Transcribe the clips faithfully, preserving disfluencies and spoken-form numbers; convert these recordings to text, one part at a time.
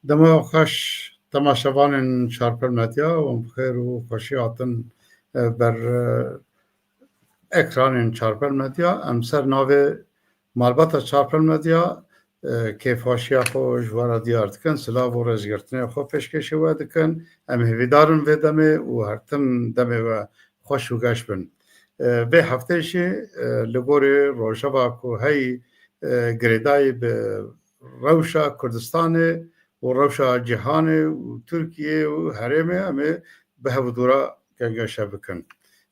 Dema xweş temaşevanên Çarpel Medya, wan bi xêr û xweşî hatin, e, ber, e, ekranên Çarpel Medya. Em ser navê malbata Çarpel Medya, e, kêfxweşiya xwe ji we re diyar dikin, silav û rêzgirtinê xwe pêşkêşî we dikin. Em hêvîdar in vê demê û her tim demê we xweş û geş bin. E, vê hefteyê jî, e, li gorî rojeva ku heyî, e, girêdayî bi rewşa Kurdistanê û rewşa cîhanê û Tirkiyê û herêmê em ê bi hevdûra gengeşe bikin.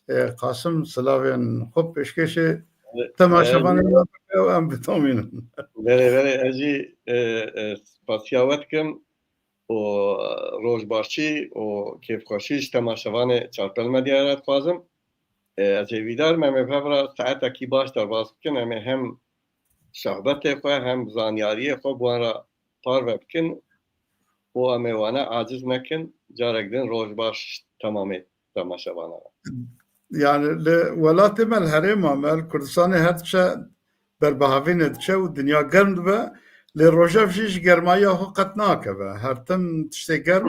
E, Qasim, silavên xwe pêşkêşê temaşevanê me bike û em bidomînin. Belê, belê, ez jî, e, e, spasiya we dikim û rojbaşî û kêfxweşî ji temaşevanê Çarpel Medyayê re dixwazim. E, ez hêvîdar me, em ê bi hev re saetekî baş derbas bikin, em ê hem sohbetê xwe hem zanyariyê xwe bi wan re parve bikin û em ê wana aciz nekin. Carek din roj baş temamê temaşevana re. Yani li welatê me, li herêma me, li Kurdistanê her diçe berbihavînê diçe û dinya germ dibe. Lê rojev jî ji germayiya xwe qet nakeve. Her tim tiştê germ.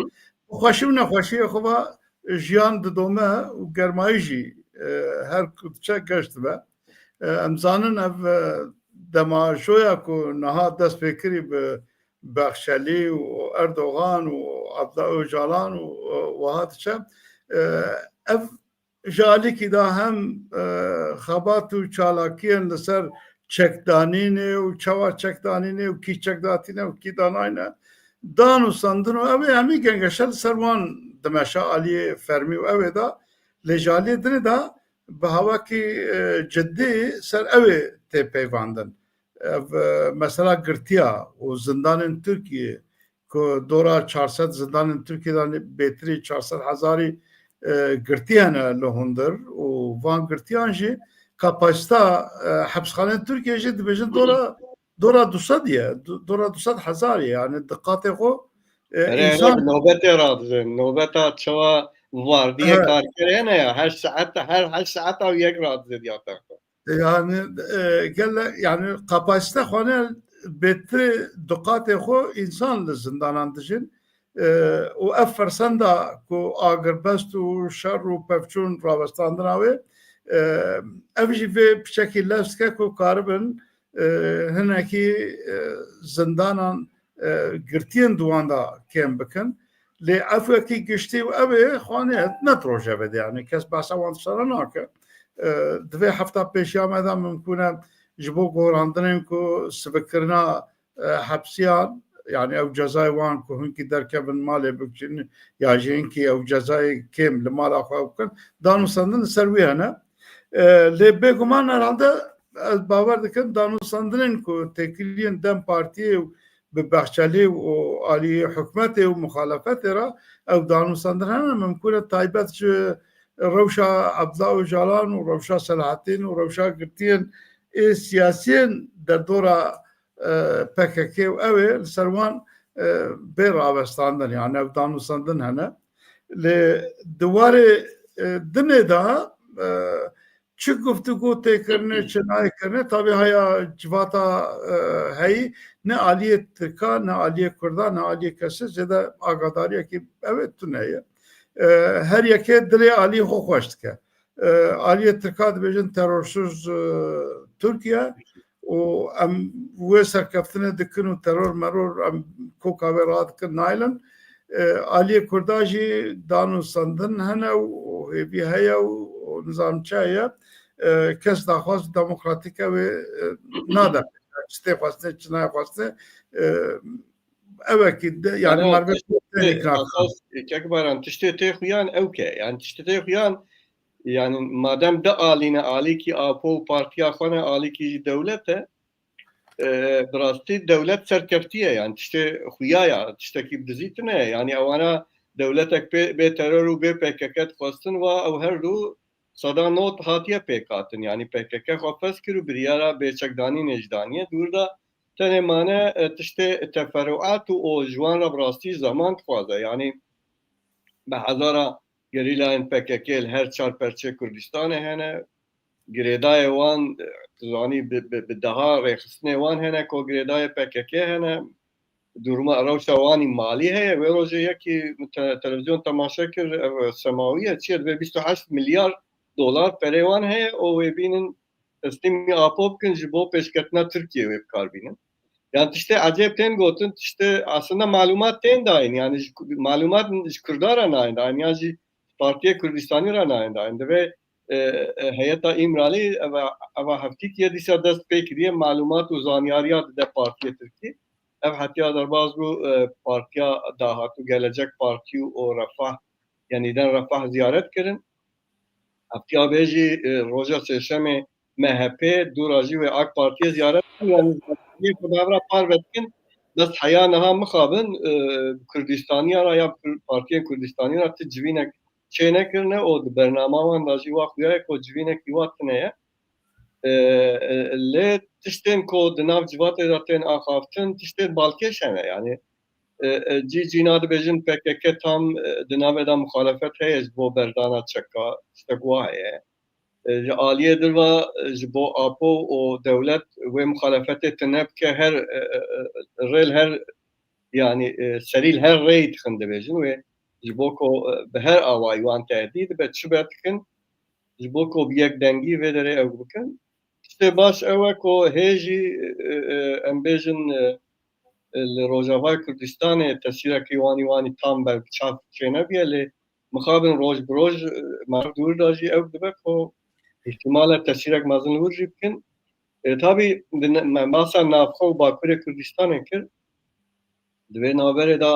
Bi xweşî û nexweşiyê xwe ve jiyan didome û germayî jî, e, her ku diçe geş dibe. E, em zanin ev, e, demajoya ku niha dest pê kirî bi Bexçelî û Erdogan û Abdullah Ocalan û, e, wiha diçe. E, ev ji alîkî de hem, e, xebat û çalakiyên li ser çekdanînê û çawa çekdanînê û kî çekdatîne û kî danayne, dan û sandin û ew ê hemî gengeşe li ser wan dimeşe aliyê fermî û ew ê de lê ji aliyê dinê de bi hawakî, e, cidî ser ew ê tê peyvandin. Ev, e, mesela girtiya û zindanên Tirkiyê ku dora çar sed zindanên Tirkiyê de bêtirî çar sed hezarî, e, girtî hene li hundir û van girtiyan jî kapasita, e, hepsxaneyên Tirkiyê jî dibêjin dora, dora du sed ye, du-, dora du sed hezar ye, yani di qatê xwe, e, Erê, erê, însan nobetê radizin, nobeta çawa vardiyê Evet. karkerê hene ya, heşt saet, her heşt saeta yek radizê diyata xwe. Yani, e, gele, yani kapasite xwe ne bêtir du qatê xwe însan li zindanan dijin. E, û ev fersenda ku agirbest û şer û pevçûn rawestandina wê, e, ev jî vê piçekî lez dike ku karibin, e, hinekî, e, zindanan, e, girtiyên di wan de kêm bikin. Lê efwekî giştî û ew ê xwanê ne di rojevê de, yani kes behsa wan tiştana nake. E, di vê hefta pêşiya me de mimkûn e ji bo gorandinên ku sivikkirina, e, hepsiyan, yani ew cezayê wan ku hinkî derkevin malê bikişînin ya jî hinkî ew cezayê kêm li mala xwe bikin, danûstandin li ser wî hene. E, lê bêguman herhalde ez bawer dikim danûstandinên ku têkiliyên DEM Partiyê û bi Bexçelî û alî hikûmetê û muxalefetê re ew danûstandin hene, mimkûn e taybet ji rewşa Abdullah Ocalan û rewşa Selahattîn û rewşa girtiyên ê siyasiyên derdora, e, P K K û ew ê li ser wan, e, bê rawestandin, yani ev danûstandin hene. Lê di warê, e, dinê de, e, çi guftûgo tê kirinê, çi nayê kirinê, tabî haya civata, e, heyî ne aliyê Tirka, ne aliyê Kurda, ne aliyê kesê zêde agadariyekî ev ê tune ye. E, her yekê dilê aliyê xwe xweş dike. E, aliyê Tirka dibêjin terorsuz, e, Tirkiye û em wê serkeftinê dikin û teror meror em koka wê radikin naylin. E, aliyê Kurda jî danûstandin hene û hêvî heye û, û nizam çi heye. E, kes daxwaz demokratîk ew ê, e, nade. Çi tê xwestinê, çi nayê xwestinê. E, ewekî de, yani Ama merve tiştê, esas, Kek Baran, tiştê tê xuyan ew ke. Yani tiştê tê xuyan, yani madem di alî ne, alîkî Apo û partiya xwe ne, alîkî jî dewlet e, e, bi rastî dewlet serkeftiye, yani tiştê xuya ya, tiştekî bi dizî tune ye. Yani ewana dewletek bê, bê teror û bê P K K dixwestin wa ew her du seda not hatiye pêkhatin. Yani P K K xwe fes kir û biryara bêçekdanînê jî daniye. Dûr da tenê mane, e, tiştê teferuat û o ji wan re bi rastî zaman dixwaze. Yani bi hezara gerîlayên P K K li her çar perçê Kurdistanê hene. Girêdayê wan, e, tu zanî bi, bi, bi deha rêxistinê wan hene ku girêdayê P K K hene. duruma rewşa wanî malî heye. Wê rojê yekî te-, televîzyon temaşe kir, ev semawiye çi ye, divê bîst û heşt milyar dolar perê wan heye û wê bînin teslîmî Apo bikin ji bo pêşketina Tirkiyê wê bi kar bînin. Yani tiştê ecêb tên gotin, tiştê aslında malumat tên dayîn, yani ji, malumat ji Kurda re nayên dayîn, yan jî Partiyê Kurdistanî re nayên dayîn. Divê, e, e, heyeta Îmralî eva, eva heftîkiye dîsa dest pê kiriye, malumat û zanyariya dide Partiyê Tirkî. Ev hetiya derbas bû, e, partiya dahatû Gelecek Partî û Refah, Yenîden Refah ziyaret kirin. Heftiya vê jî, e, roja sêşemê M H P, dûra jî wê AK Partiyê ziyaret bikin, yanî partiyê xwe bi hev re parve dikin. Bes heya niha mixabin, e, Kurdistaniya re ya Kur-, partiyên Kurdistanî re ti civînek çênekirine û di bernama wan de jî wa xuya ye ku civînekî wa tune ye. E, e, lê tiştên ku di nav civatê de tên axaftin, tiştên balkêş hene. Yanî, e, e, cî cîna dibêjin P K K tam, e, di navê de muxalefet heye ji bo berdana çeka, tiştek wa heye. E, ji aliyê din ve, e, ji bo Apo û dewlet wê muxalefetê tune bike, her, e, e, e, rê li her, yanî, e, serî li her rêyî dixin dibêjin wê ji bo ku, e, bi her awayî wan tehdît be, çi be dikin, ji bo ku bi yek dengî vê derê ew bikin. Tiştê baş ew e ku hê jî, e, e, em bêjin, e, e, li Rojavayê Kurdistanê tesîrekî wanî wanî tam ber bi çav çênebiye, lê mixabin roj bi roj, e, meriv di wir de jî ew dibe ku îhtimal e tesîrek mezin li wir jî bikin. E, tabî di ne-, me basa navxwe û Bakurê Kurdistanê kir. Di vê navberê de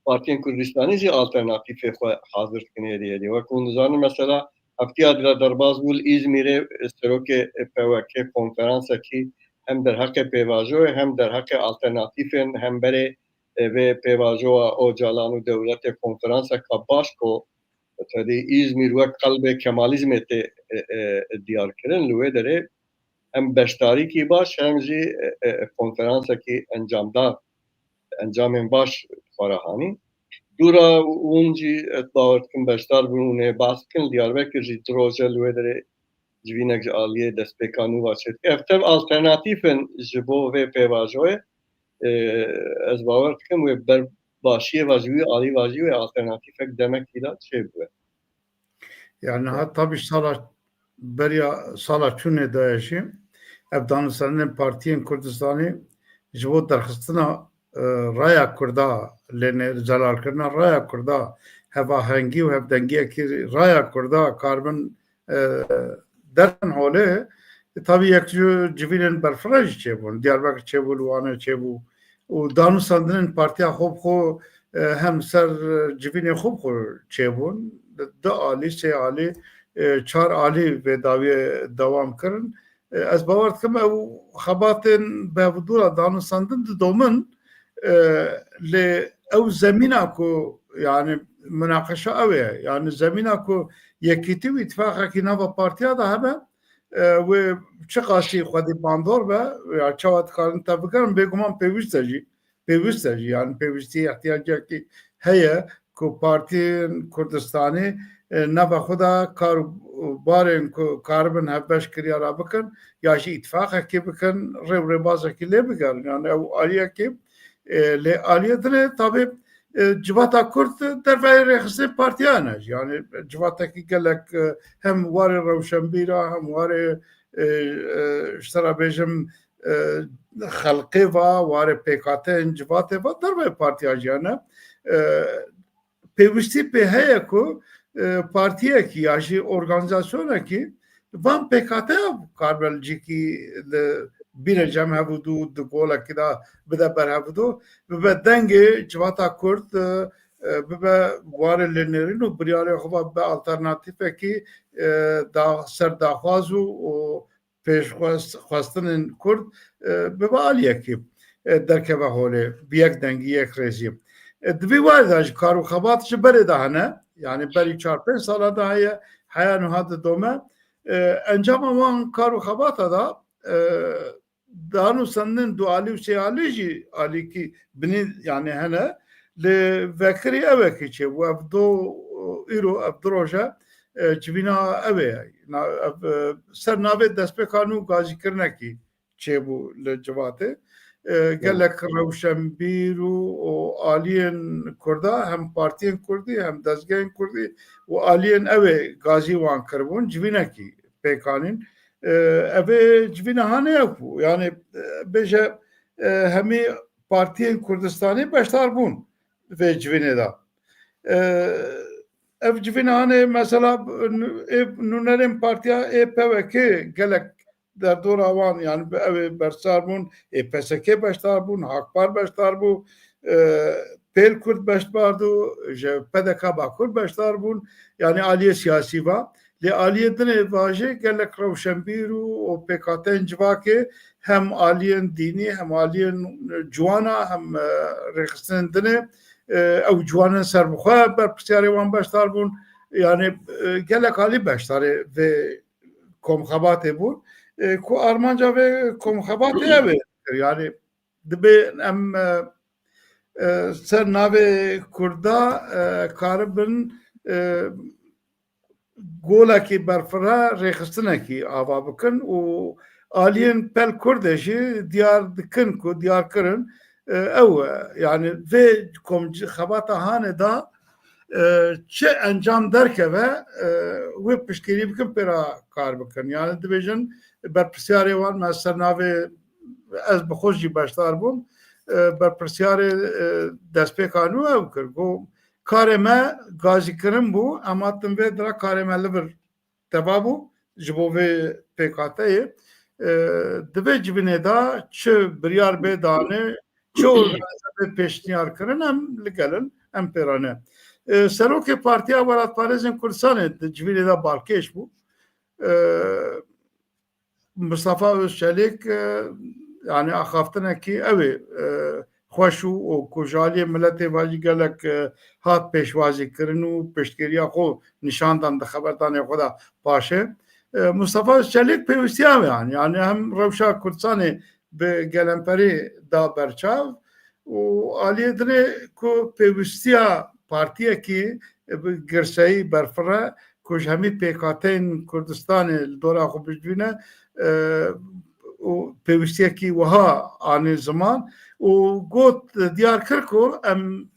partiyên Kurdistanî jî alternatîfê xwe hazir dikin êdî êdî. Wek hûn dizanin, mesela, heftiya di re derbas bû li Îzmîrê, e, serokê P Y K konferansekî hem derheqê pêvajoyê hem derheqê alternatîfên hemberê, e, vê pêvajoya Ocalan û dewletê konferanseka baş ku tedî Îzmîr wek qelbê Kemalizmê tê, e, e, diyar kirin. Li wê derê hem beşdarîkî baş hem jî, e, e, konferansekî encamdar, encamên baş xwe re hanî. Dûra hûn jî ez bawer dikim beşdar bûn û nê behs bikin. Li Diyarbekir jî du roje li wê derê civînek ji aliyê destpêka nû ve çêdike. Ev tev alternatîf in ji bo vê pêvajoyê. E, ez bawer dikim wê ber başiyê ve ji wî alî ve jî wê alternatîfek demekî de çêbûye. Yani niha tabî sala beriya sala çûnê daye jî ev danûstandinên partiyên Kurdistanî ji bo derxistina, e, raya Kurda, lê ne zelalkirina raya Kurda, hevahengî û hevdengiyekî raya Kurda karibin, e, derin holê, e, tabî yek ji civînên berfireh jî çêbûn. Diyarbekir çêbû, li Wanê çêbû. Û danûstandinên partiya xwe bi xwe, e, hem ser, e, civînê xwe bi xwe çêbûn. Di, di alî, sê alî, e, çar alî vê dawiyê dewam kirin. E, ez bawer dikim ew xebatên bi hevdû re danûstandin didomin, e, lê ew zemîna ku, yani, minaqeşa ew e. Yani zemîna ku yekîtî û îtifaqekî nava partiya de hebe, e, wê çiqasî xwedî bandor be, ya çawa dikarin te bikirin, bêguman pêwîst e jî. Pêwîst e jî, yani pêwîstî, ihtiyacekî heye ku partiyên Kurdistanî, e, nava xwe de kar û barên ku karibin hevbeş kiriya re bikin, ya jî îtifaqekê bikin, rê û rêbazekî lê bigerin. Yani ew aliyekê, e, lê aliyê din e, tabî, e, civata Kurd derveyî rêxistinê partiyan e. Yani civatekî gelek, e, hem warê rewşenbîra, hem warê, e, e, ji te re bêjim, e, xelkê va, warê pêkhateyên civatê va, derveyî partiya jiyan e. E, pêwîstî pê heye ku, e, partiyekî ya jî organîzasyonekî van pêkhateya karibe li cîkî li bîne cem hevûdû di golekî de bide ber hevûdû, bibe dengê civata Kurd, e, e, bibe warê lênêrîn û biryarê xwe bibe alternatîfekî, e, da-, ser daxwaz û, û pêşxwest-, xwestinên Kurd, e, bibe aliyekî, e, derkeve holê, bi yek dengî, yek rêzî. E, di vî warê de jî kar û xebat ji berê de hene, yani berî çar pênc sala de heye, heya niha didome. E, encama wan kar û xebata de, e, danûstandinên du alî û sê alî jî alîkî binî, yani hene. Lê vekirî ew e ki çêbû, ev do, îro, ev du roje, e, civîna ew e. Na-, ev, e, ser navê destpêka nû gazîkirinekî çêbû li civatê. e, gelek rewşenbîr û, û aliyên Kurda, hem partiyên Kurdî, hem dezgehên Kurdî û aliyên ew ê gazî wan kiribûn, civînekî pêk anîn. E, ev ê civîne hanê ew bû. Yani, e, bêje, e, hemî partiyên Kurdistanê beşdar bûn vê civînê de. E, ev civîne hanê mesela, ê nûnerên partiya ê P W K gelek derdora wan, yani ew ê bersar bûn, ê P S K beşdar bûn, Hakpar beşdar bû, e, Pêl Kurd beşdar bû, ji P D K Bakur beşdar bûn, yani aliyê siyasî va. Lê aliyê dinê va jî gelek rewşenbîr û, û pêkhateyên civakê hem aliyên dînî, hem aliyên ciwana, hem, e, rêxistinên dinê, e, ew ciwanên serbixwe berpirsyarê wan beşdar bûn. Yani, e, gelek alî beşdarê vê komxebatê bûn. E, ku armanca vê komxebatê ev ê. Yani, dibê em, e, e, ser navê Kurda, e, karibin, e, golekî berfireh rêxistinekî ava bikin û aliyên Pêl Kurdê jî diyar dikin ku diyar kirin, e, ew e. Yani vê komxebata hanê da, e, çi encam derkeve, e, wê piştgirî bikin, pê re kar bikin. Yani dibêjin berpirsyarê wan, me ser navê, ez bi xwe jî beşdar bûm, e, berpirsyarê, e, destpêka nû ew kir. Got, karê me gazîkirin bû, em hatin vê dira, karê me li vir teva bû, ji bo vê pêkhateyê. E, di vê civînê de çi biryar bê dane, çi organîze bê pêşniyar kirin, em li gel in, em pê re ne. E, Serokê Partiya Welatparêzên Kurdistanê di civînê de balkêş bû. E, Mustafa Özçelik, e, yani axaftinekî ew ê, e, xweş û, û ku ji aliyê miletê ve jî gelek, e, hat pêşwazî kirin û piştgiriya xwe nîşan dan di xeberdanê xwe de paşê. E, Mustafa Özçelik pêwîstiya wê anî. Yani hem rewşa Kurdistanê bi gelemperî da berçav û aliyê dinê ku pêwîstiya partiyekî, e, bi girseyî berfireh ku ji hemî pêkhateyên Kurdistanê li dora xwe bicivîne, e, û pêwîstiyekî wiha anî ziman û got, diyar kir ku em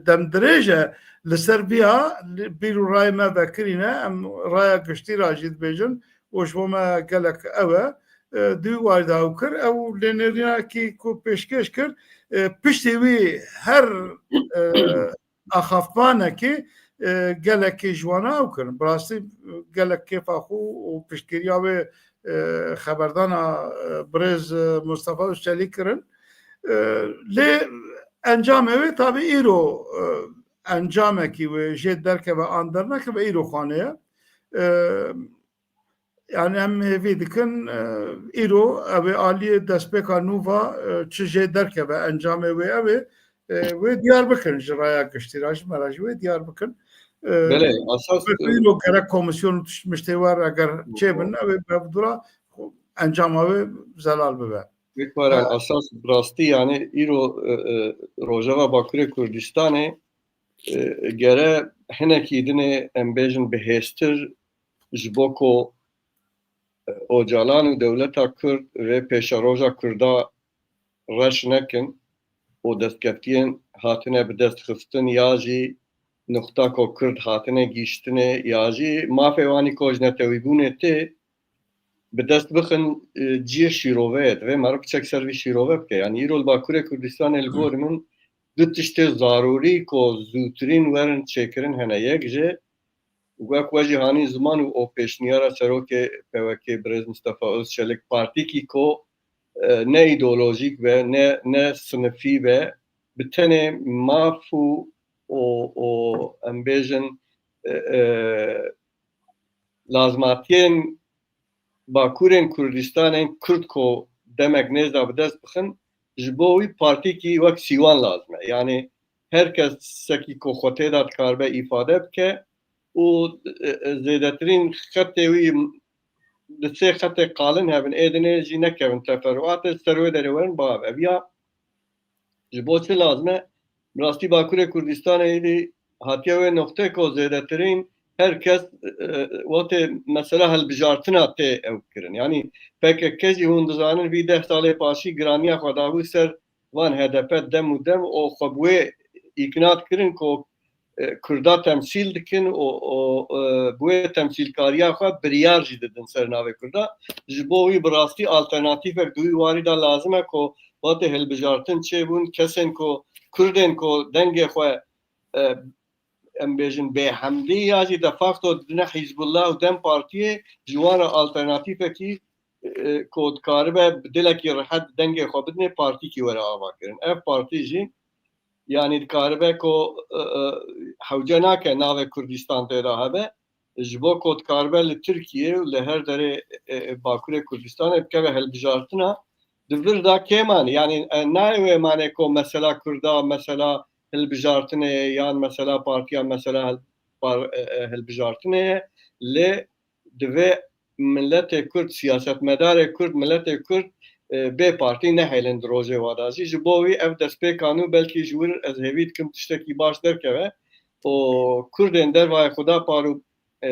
demdirêj e li ser viya, bîr û rayê me vekirîne, em raya giştî ra jî dibêjin û ji bo me gelek ew e. E, di wî warî de ew kir, ew lênerînekî ku pêşkêş kir, e, piştî wî her, e, axaftvanekî, e, gelekî ji wana ew kirin. Bi rastî, e, gelek kêfa xwe û piştgiriya wê, e, xeberdana, e, birêz, e, Mustafa Özçelî kirin. E, lê encamê wê tabî îro, e, encamekî wê jê derkeve an dernekeve îro xanê ye. E, Yani em hêvî dikin, e, îro ew ê aliyê destpêka nû va, e, çi jê derkeve encamê wê ew ê, e, wê diyar bikin ji raya giştî re, ji me re jî wê diyar bikin. E, Belê, esas, wê e, îro gerek komîsyon û tişt miştê wer eger çêbin, ew ê bi dûra encama wê zelal bibe. Wê karan esas bi rastî, yani îro, e, e, Rojava Bakurê Kurdistanê, e, gere hinekî dinê em bêjin bihêztir ji bo ku, e, Ocalan û dewleta Kurd vê pêşeroja Kurda reş nekin û destkeftiyên hatine bi dest xistin ya jî nuqta ku Kurd hatine gihiştinê ya jî mafê wan î ku ji netewîbûnê tê bi dest bixin, e, cihê şîrove ye. Divê meriv piçek ser vî şîrove bike. Yani îro li Bakurê Kurdistanê li gor min du tiştê zarûrî ku zûtirîn werin çêkirin hene. Yek jê wek we jî hanî ziman û o pêşniyara serokê P W K birêz Mustafa Özçelik, partîkî ku, e, ne îdeolojîk be, ne, ne sinifî be, bi tenê maf û o, o em bêjin, e, e, lazmatiyên Bakurên Kurdistanên Kurd ku demek nêz de bi dest bixin, ji bo wî partîkî wek sîwan lazim e. Yani her kesekî ku xwe tê de dikaribe îfade bike û, e, e, zêdetirîn xetê wî di sê xetê qalin hebin, ê dinê jî nekevin teferuatê, ser wê derê werin biav. Ev ya ji bo çi lazim e? Bi rastî Bakurê Kurdistanê êdî hatiye wê noqtê ku zêdetirîn her kes, e, wextê mesela hilbijartina tê ew kirin. Yanî P K K jî hûn dizanin vî deh salê paşî giraniya xwe dabû ser van H D P dem û dem û xwe bi wê îkna dikirin ku, e, Kurda temsîl dikin û, û, e, bi wê temsîlkariya xwe biryar jî didin ser navê Kurda. Ji bo wî bi rastî alternatîfek di wî warî de lazim e ku wextê hilbijartin çêbûn, kesên ku Kurdên ku dengê xwe, e, em bêjin bêhemdî ya jî de facto didine Hîzbullah û dem partiyê, ji wan re alternatîfekî, e, ku dikaribe bi dilekî rehet dengê xwe bidinê partîkî were ava kirin. Ev partî jî yanî dikaribe ku, e, e, hewce nake navê Kurdistan tê de hebe. Ji bo ku dikaribe li Tirkiye û li her derê, e, e, Bakurê Kurdistanê bikeve hilbijartina, di vir de kêm anî. Yanî, e, nayê wê mane ku mesela Kurda, mesela hilbijartinê ye yan mesela partiya mesela hil-, par-, e, e, hilbijartinê ye. Lê divê miletê Kurd, siyasetmedarê Kurd, miletê Kurd, e, bê partî nehêlin di rojê wa de jî. Ji bo wî ev destpêka nû belkî ji wir ez hêvî dikim tiştekî baş derkeve û Kurdên dervayê Xuda par û, e,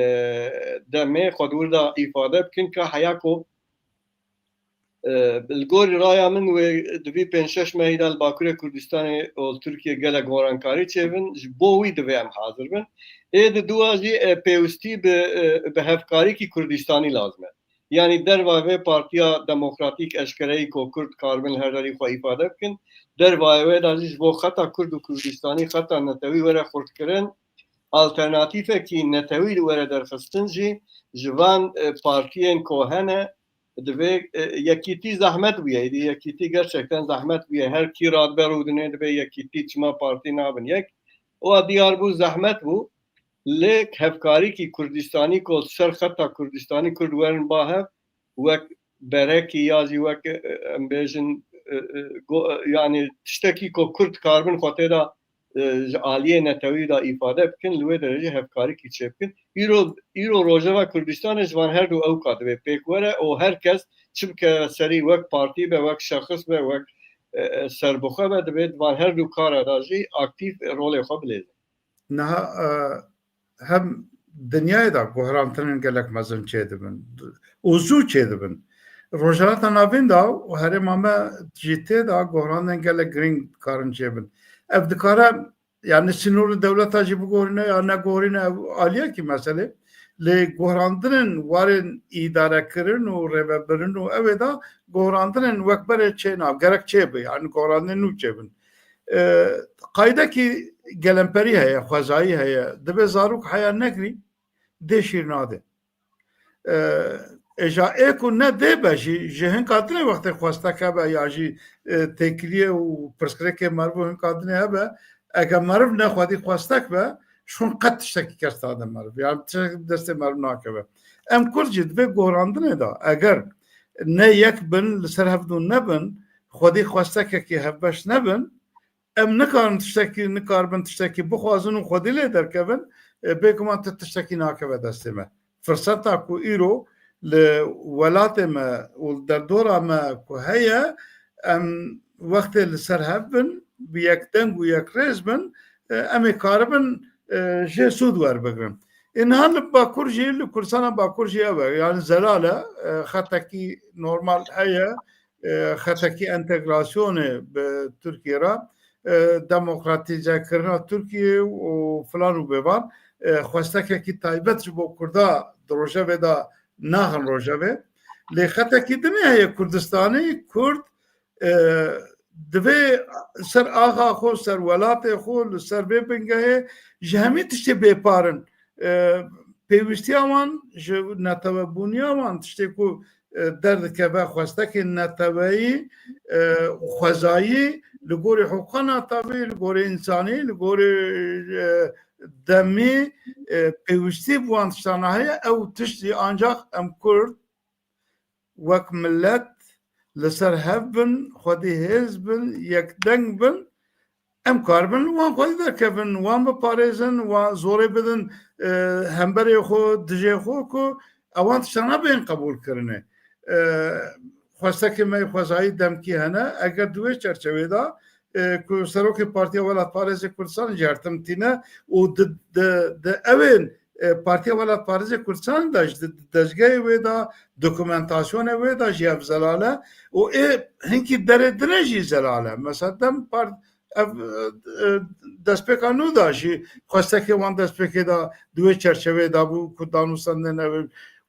demê xwe di wir de îfade bikin ka heya ku, e, li gorî raya min wê di vî pênc şeş mehî de li Bakurê Kurdistanê û li Tirkiye gelek gorankarî çêbin, ji bo wî divê em hazir bin. Ê di dua jî, e, pêwistî bi, e, bi hevkarîkî Kurdistanî lazim e. Yanî derva vê partiya demokratîk eşkereyî ku Kurd karibin her derî xwe îfade bikin, dervayê wê de jî ji bo xeta Kurd û Kurdistanî, xeta netewî were xurtkirin, alternatîfekî netewî were derxistin jî ji van, e, partiyên ku hene divê, e, yekîtî zehmet bûye. Êdî yekîtî gerçekten zehmet bûye. Her kî radibe rûdinê dibê yekîtî çima partî nabin yek. Wa diyar bû zehmet bû. Lê hevkarîkî Kurdistanî ku ser xeta Kurdistanî Kurd werin ba hev, wek berekî ya jî wek, e, em bêjin, e, e, go-, e, yanî tiştekî ku Kurd karibin xwe tê de, e, ji aliyê netewî de îfade bikin, li wê derê jî hevkarîkî çêbikin. Îro, îro Rojava Kurdistanê ji van her du ewka divê pêk were û her kes çi bike serî, wek partî be, wek şexs be, wek, e, e, serbixwe be, divê di van her du kara de jî aktîf rolê xwe bilêze. Niha, e, hem dinyayê de guherantinên gelek mezin çêdibin û zû çêdibin. Rojhilata Navîn de û herêma me jî tê de guherandin gelek girîng dikarin çêbin. Ev dikare, yani sînorê dewleta jî biguherîne ya neguherîne, ev aliyekî meselê. Lê guherandinên warên îdarekirin û rêvebirin û ew ê de guherandinên wek berê çênabe, gerek çêbe, yani guherandinên nû çêbin. E, qaydekî gelemperî heye, xwezayî heye. Divê zarok heya negirî, dê şîr nade. E, ê ja ê ku ne dê be jî, ji hinka dinê wextê xwestek hebe ya jî, e, têkiliyê û pirsgirêkê merivû hinka dinê hebe, eger meriv ne xwedî xwestek be, şûn qet tiştekî kes nade meriv. Yani tiştek destê meriv nakeve. Em Kurd jî divê guherandinê de, eger ne yek bin, li ser hevdû nebin, xwedî xwestekekî hevbeş nebin, em nikarin tiştekî, nikaribin tiştekî bixwazin û xwedî lê derkevin, e, bêguman tu tiştekî nakeve destê me. Firseta ku îro li welatê me û li derdora me ku heye, em wextê li ser hev bin, bi yek deng û yek rêz bin, e, em ê karibin, e, jê sûd werbigrin. Ê niha li Bakur jî, li Kurdistana Bakur jî ew e, yani zelal e, e, xetekî normal heye, e, xetekî entegrasyonê bi Tirkiye re, e, demokratîzekirina Tirkiye û filan û bêvan, e, xwestekekî taybet ji bo Kurda di rojevê de naxin rojevê. Lê xetekî dinê heye Kurdistanî, Kurd, e, divê ser axa xwe, ser welatê xwe, li ser vê bingehê ji hemî tiştê bêpar in. E, pêwîstiya wan ji netewebûniya wan tiştê ku e, derdikeve xwestekên neteweyî, e, xwezayî li gorî hiqûqa neteweyî, li gorî însanî, li gorî, e, demî, e, pêwîstî bi wan tiştana heye. Ew tişt jî ancax em Kurd wek milet li ser hev bin, xwedî hêz bin, yekdeng bin, em karibin li wan xwedî derkevin, wan biparêzin, wan zorê bidin, e, hemberê xwe, dijê xwe ku ewan tiştana bên qebûlkirinê. E, xwestekê me yê xwezayî demkî hene, eger di wê çerçevê de, e, ku serokê Partiya Welatparêzê Kurdistanê jî her tim tîne û di, di, di ewên e, Partiya Welatparêzê Kurdistanê de jî di dezgehê wê de, dokumentasyonê wê de jî ev zelal e û ê hinkî derê din e jî zelal e. Mesela dem part-, ev, e, e, destpêka nû de jî xwestekê wan destpêkê de di wê çerçeveyê de bû ku danûstandin ev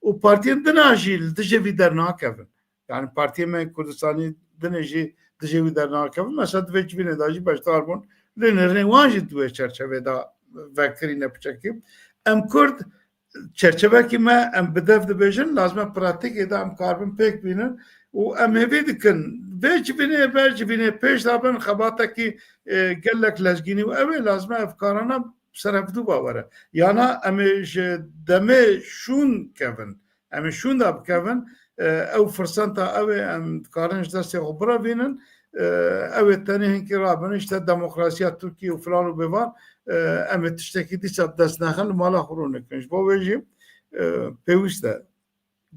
û partiyên din a jî li dijê vî dernakevin. Yani partiyê me Kurdistanî dinê jî dijê wî dernakevin. Mesela di vê civînê de jî beşdar bûn. Lê nêrînê wan jî di wê çerçevê de vekirîne piçekî. Em Kurd çerçevekî me, em bi dev dibêjin, lazim e pratîkê de em karibin pêk bînin û em hêvî dikin vê civînê, vê civînê pêş de bin, xebatekî, e, gelek lezgînî û ew ê lazim e ev karana ser hevdû ba were. Yana em ê ji demê şûn kevin. Em ê şûnda bikevin, e, ew firseta ew ê em dikarin ji destê xwe birevînin, e, ew ê tenê hinkî rabin, işte demokrasiya Tirkiye û filan û bêvan, e, em ê tiştekî dîsa bi dest nexin, li mala xwe rû nekin. Ji bo wê jî, e, pêwîst e.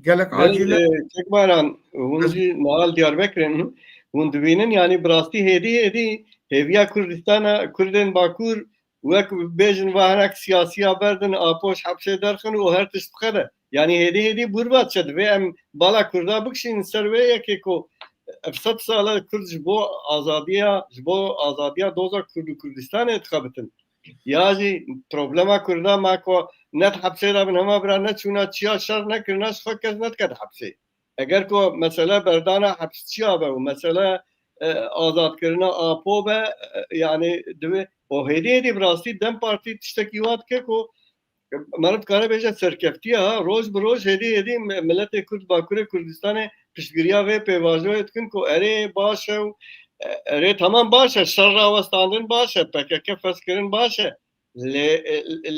Gelek Belê, acîl e. e, Kek Baran, hûn Ez- jî niha li Diyarbekir in, hûn dibînin, yanî bi rastî hêdî hêdî hêviya Kurdistana, Kurdên Bakur wek bêjin va hinek siyasiya berdin, Apo ji hepsê derxin û her tişt biqede. Yanî hêdî hêdî bûrva diçe, divê em bala Kurda bikişînin ser wê yekê ku ev sed sal e Kurd ji bo azadiya, ji bo azadiya doza Kurd û Kurdistanê dixebitin. Ya jî problema Kurda ma ku ne di hepsê de bin, hema bira neçûna çiya şer nekirina, ji xwe kes nedikete hepsê. Eger ku mesele berdana hepsçiya be û mesele, e, azadkirina Apo be, e, yanî divê û hêdî hêdî bi rastî dem Partî tiştekî wa dike ku meriv dikare bêje serkeftiye ha, roj bi roj hêdî hêdî mi-, miletê Kurd Bakurê Kurdistanê piştgiriya vê pêvajoyê dikin ku erê baş e û, e, erê tamam baş e, şer rawestandin baş e, P K K feskirin baş e. Lê,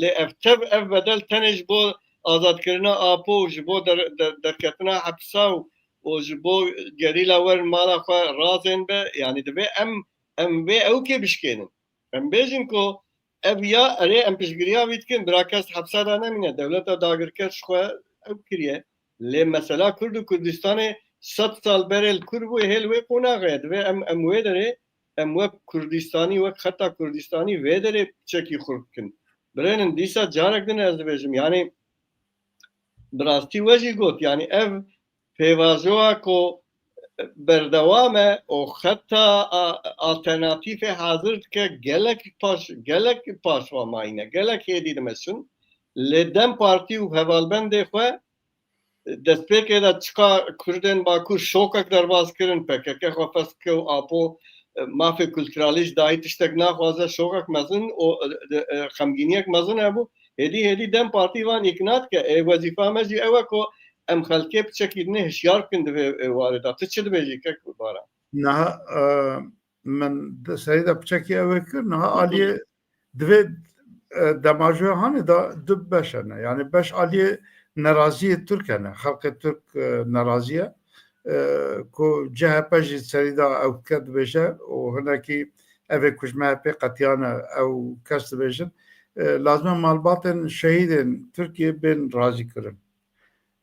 lê ev tev, ev bedel tenê ji bo azadkirina Apo û ji bo der-, der-, derketina hepsa û, û ji bo gerîla werin mala xwe razên be, yanî divê em, em vê ewkê bişkênin. Em bêjin ku ev ya erê em piştgiriya wî dikin, bira kes hepsa de nemîne, dewleta dagirker ji xwe ew kiriye. Lê mesela Kurd û Kurdistanê sed sal berê li kur bû, hê li wê qonaxê ye. Divê em, em wê derê, em wek Kurdistanî, wek xeta Kurdistanî vê derê piçekî xurt bikin. Birênin dîsa carek din ez dibêjim, yanî bi rastî we jî got, yanî ev pêvajoya ku berdewam e û xeta a-, alternatîfê hazir dike, gelek paş, gelek paşva mayîne, gelek hêdî dimeşin. Lê dem Partî û hevalbendê xwe destpêkê de çiqa Kurdên Bakur şokek derbas kirin, P K K xwe fes dike û Apo, e, mafê kulturalî ji dayî tiştek naxwaze, şokek mezin û, e, e, xemgîniyek mezin hebû. Hêdî hêdî dem Partî van îkna dike. Ê wezîfa me jî ew e ku em xelkê piçekî dinê hişyar bikin di vê, e, warê de. Tu çi dibêjî kek Baran? Niha, e, min di serî de piçekî ew ê kir. Niha aliyê divê, e, demajoya hanê de du beş hene. Yani beş aliyê neraziyê Tirk hene. Xelkê Tirk, e, nerazî ye. E, ku C H P jî serî de ew dike dibêje û hinekî ev ê ku ji M H P qetiyane ew kes dibêjin. E, lazim e malbatên şehîdên Tirkiye bên razî kirin.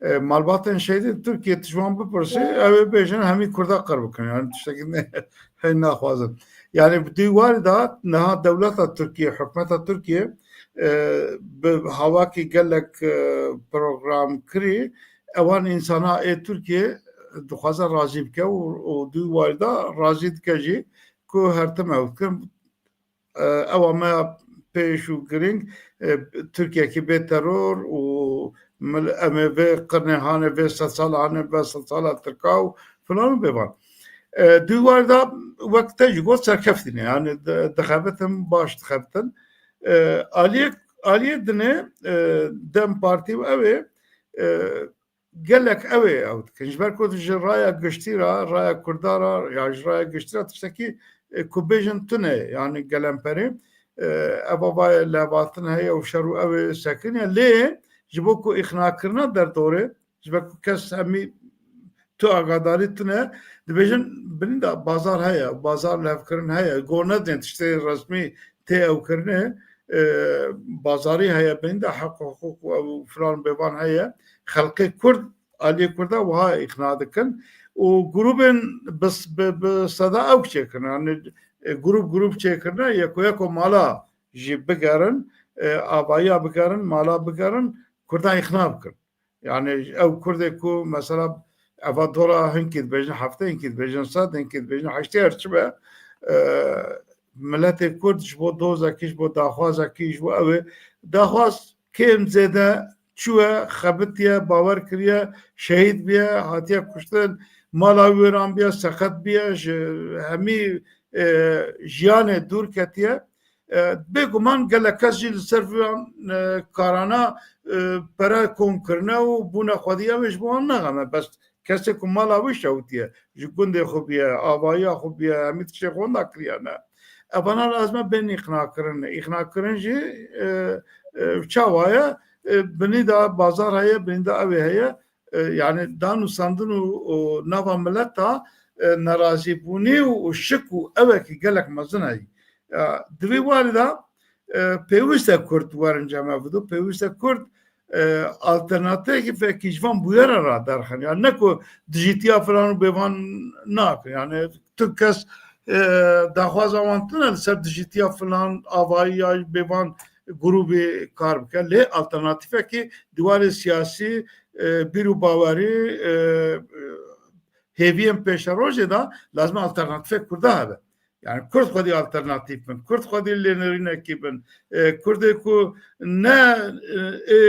E, malbatên şehîdên Tirkiye tu ji wan bipirsî, ew ê bêjin hemî Kurda qir bikin. Yani tiştekî ne, hey naxwazin. Yani bi dîwarî de niha dewleta Tirkiye, hikûmeta Tirkiye, e, bi hawakî gelek, e, program kirî, ewan însana ê Tirkiye dixwaze razî bike û, û dîwarî de razî dike jî ku her tim ew dikin. E, ewa me ya pêş û girîng, e, Tirkiyekî bê teror û mil-, em ê vê qirnê hanê, vê sedsala hanê, vê sedsala Tirka û filan û bêvan. E, di war de wek te jî got serkeftî ne, yani di-, dixebitin, baş dixebitin. E, aliyê, aliyê dinê, e, dem Partî û ew ê, e, gelek ew ê ew dikin. Ji ber ku ji raya giştî re, raya Kurda re, ya ji raya giştî re tiştekî, e, ku bêjin tune, yani gelemperî, e, eva vayê levhatin heye û şer û ew ê sekiniye. Lê ji bo ku îxnakirina derdorê, ji ber ku kes hemî tu agadarî tune, dibêjin binî de bazar heye, bazar levkirin heye, gor nedin tiştê resmî tê ew kirinê, e, bazarî heye, bên de heq û hiqûq û ew filan bêvan heye. Xelkê Kurd, aliyê Kurda wiha îqna dikin û grûbên bi, bi, bi seda ew çêkirin. Yani, e, grûp, grûp çêkirine, yeko, yeko mala jî bigerin, e, avayiya bigerin, mala bigerin, Kurdan îxna bikin. Yani ew Kurdê ku mesela eva dola hinkî dibêjin hefte, hinkî dibêjin sed, hinkî dibêjin heştê, her çi be, e, miletê Kurd ji bo dozekî, ji bo daxwazekî, ji bo ew ê daxwaz kêm zêde çûye, xebitiye, bawer kiriye, şehîd biye, hatiye kuştin, mala wê wêran biye, seqet biye, ji hemî, e, jiyanê dûr ketiye. E, bêguman gelek kes jî li ser vî, e, karana, e, pere kom kirine û bûne xwedî, ew ê ji bo wan nexeme. Bes kesê ku mala wî şewitiye, ji gundê xwe biye, avayiya xwe biye, hemî tiştê xwe wenda kiriyane. Evana lazim e bên îqnakirin. Îqnakirin jî, e, e, çawa ye? E, binî de bazar heye, binî de ew ê heye. E, yani danûstandin û, û nava mileta, e, nerazîbûnî û, û şik û ewekî gelek mezin heye. E, di vî warî de, e, pêwîst e Kurd werin cem hev du, pêwîst e Kurd, e, alternatîfekî ji van bûyera re derxin. Yani ne ku dijîtiya filan û bêvan nakin. Yani tu kes, e, daxwaza wan tune li ser dijîtiya filan avayî ya bêvan grûbê kar bike. Lê alternatîfekî di warê siyasî, e, bîr û bawerî, e, e, hêviyên pêşerojê de lazim e alternatîfek Kurda hebe. Yani Kurd xwedî alternatîf bin, Kurd xwedî lênerînekî bin. E, Kurdê ku ne, e, ê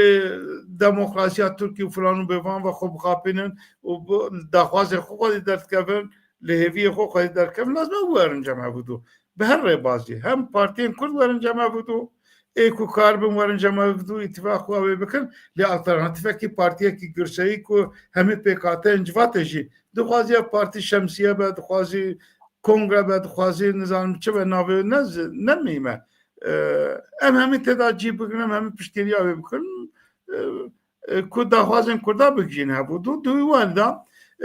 demokrasiya Tirkî û filan û bêvan ve xwe bixapînin û bi daxwazê xwe xwedî derdikevin, li hêviyê xwe xwedî derkevin, lazim e werin cem hev du. Bi her rêbazî, hem partiyên Kurd werin cem hev du, ê ku karibin werin cem hev du, îtîfaq xwe wê bikin, lê alternatîfekî partiyekî girseyî ku hemî pêkhateyên civatê jî dixwazî ev partî şemsiye be, dixwazî kongre be, dixwazî nizanim çi be navê ne, ne mîme. E, em hemî tê de cî bigirin, em hemî piştgiriya wê bikin. E, e, ku daxwazên Kurda bigihîne hev du, di wî warî de,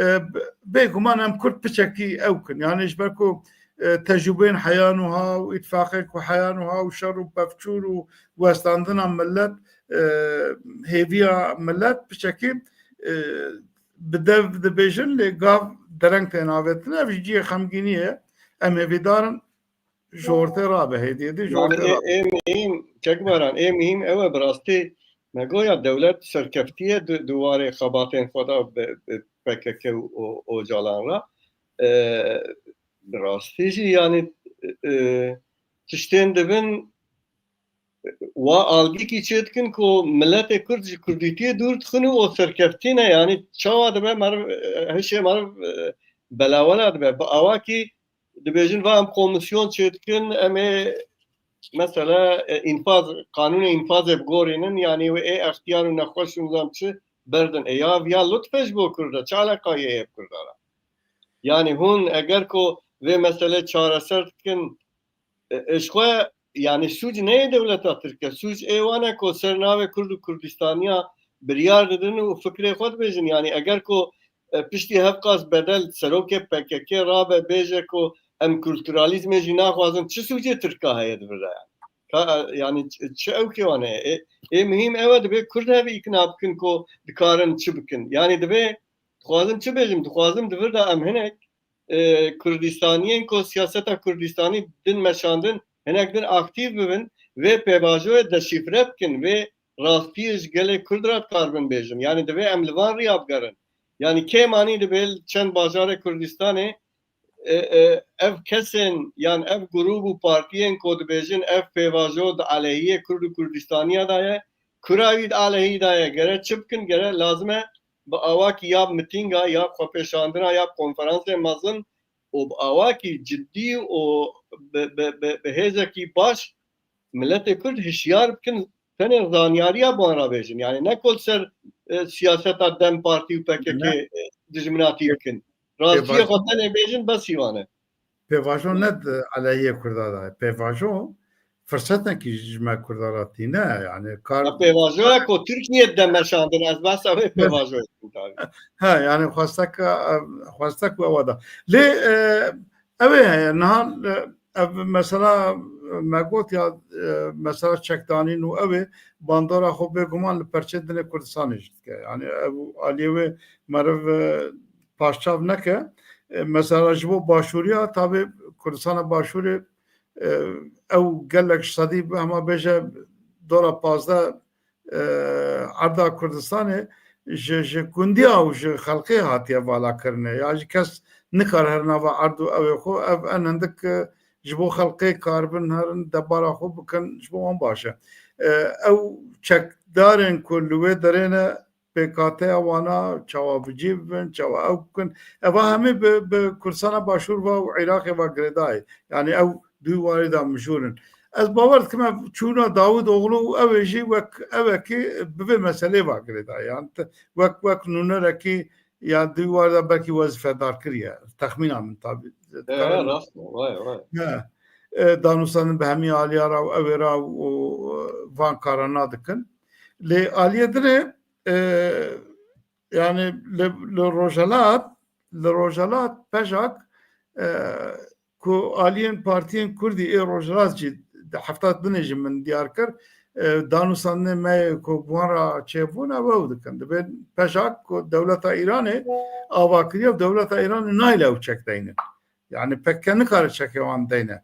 e, b-, bêguman em Kurd piçekî ew kin. Yani ji ber ku, e, tecrûbeyên heya nuha û îtifaqê ku heya nuha û şer û pevçûr û westandina millet, e, hêviya millet piçekî, e, bi dev dibêjin, lê gav dereng têne avêtin. Ev ji cihê xemgîniyê ye. Em hêvîdar in ji ortê rabe, hêdî hêdî ji Yani ortê ê, rabe. Ê mihîm, Kek Baran, ê mihîm ew e, bi rastî me goya dewlet serkeftiye di, di warê xebatên xwe de bi, bi P K K û O-, Ocalan re. E, bi rastî jî yani, e, tiştên dibin wa algîkî çê dikin ku miletê Kurd ji Kurdîtiyê dûr dixin û o serkeftî ne, yani çawa dibe meriv, e, hişê meriv, e, belawela dibe. Bi awakî dibêjin, va em komisyon çê dikin, em ê mesela, e, înfaz, qanûnê înfazê bigorînin, yani wê ê extiyar û nexweş û nizam çi berdin. E, ya, ya lutf e ji bo Kurda, çi eleqayê heye bi Kurda re? Yani hûn eger ku vê mesele çareser dikin, e, e, ji xwe, yani sûc ne yê dewleta Tirk e, sûc ê wan e ku ser navê Kurd û Kurdistaniya biryar didin û fikrê xwe dibêjin. Yani eger ku, e, piştî hevqas bedel serokê P K K rabe bêje ku em kulturalîzmê jî naxwazin, çi sûcê Tirka heye di vir de yani? Ka, e, yani ç-, çi ewkê wan heye? Ê, ê mihîm ew e, divê Kurd hev îkna bikin ku dikarin çi bikin. Yani divê, dixwazim çi bêjim? Dixwazim di vir de em hinek, e, Kurdistaniyên ku siyaseta Kurdistanî din meşandin, hinek din aktîf bibin, vê pêvajoyê deşîfre bikin, vê rastiyê ji gelê Kurd re dikaribin bêjin. Yani divê em li van riya bigerin. Yani kêm anî dibe li çend bajarê Kurdistanê, e, e, ev kesên yan ev grûp û partiyên ku dibêjin ev pêvajo di aleyhiyê Kurd û Kurdistaniya de ye, kura wî di aleyhî de ye, gere çi bikin? Gere lazim e bi awakî ya mitînga, ya xwepêşandina, ya konferansê mezin û bi awakî cidî û bi, bi, bi, bi hêzekî baş miletê Kurd hişyar bikin, tenê zanyariya bi wan re bêjin. Yani ne ku li ser, e, siyaseta DEM Partî û P K K, Ne. e, dijminatî bikin. Rastiyê Pêvajo xwe tenê bêjin, besî wan e. Pêvajo ne di aleyhê Kurda de ye. Pêvajo firsetekî ji me Kurda re tîne. Yani kar Ya pêvajoya ku Tirkiye de meşandin, ez behsa wê Ne. pêvajoyê dikim tabii. Ha, yani xwestek, e, xwestek we wada. Lê, e, ew ê heye, niha, e, ev mesela, e, me got ya, e, mesela çekdanîn û ew ê bandora xwe bêguman li perçê dinê Kurdistanê jî dike. Yani ev aliyê wê meriv, e, paşçav neke. E, mesela ji bo Başûriya, tabi Kurdistana Başûrê, e, ew gelek ji sedî hema bêje dora pazdeh, e, erda Kurdistanê ji, ji gundiya û ji xelqê hatiye valakirinê. Ya jî kes nikare her nava erd û ew ê xwe, ev en hindik, e, ji bo xelqê karibin herin debara xwe bikin, ji bo wan baş e. E, ew çekdarên ku li wê derê ne, pêkateya wana çawa bi cî bibin, çawa ew bikin. Eva hemî bi, bi Kurdistana Başûr ve û Iraqê ve girêdayî. Yani ew dû warî de mijûl in. Ez bawer dikim ev çûna Dawûd Oxlu û ew ê jî wek ewekî bi vê meselê ve girêdayî. Yani te-, wek, wek nûnerekî ya dû warî de belkî wezîfedar kiriye. Texmîna min tabî. E, rast e, vay, vay. Ne. E, danûstandin bi hemî aliya re û ew ê re û, e, van karana dikin. Lê aliyê din ê, e, yani li, li Rojhelat, li Rojhelat pejak, e, ku aliyên partiyên Kurdî ê Rojhelat jî di hefta dinê jî min diyar kir, e, danûstandinê me yê ku bi wan re çêbûn ew ew dikin. Dibên pejak ku dewleta Îranê ava kiriye û dewleta Îranê nayê ew çek deynin. Yani P K K nikare çekê wan deyne.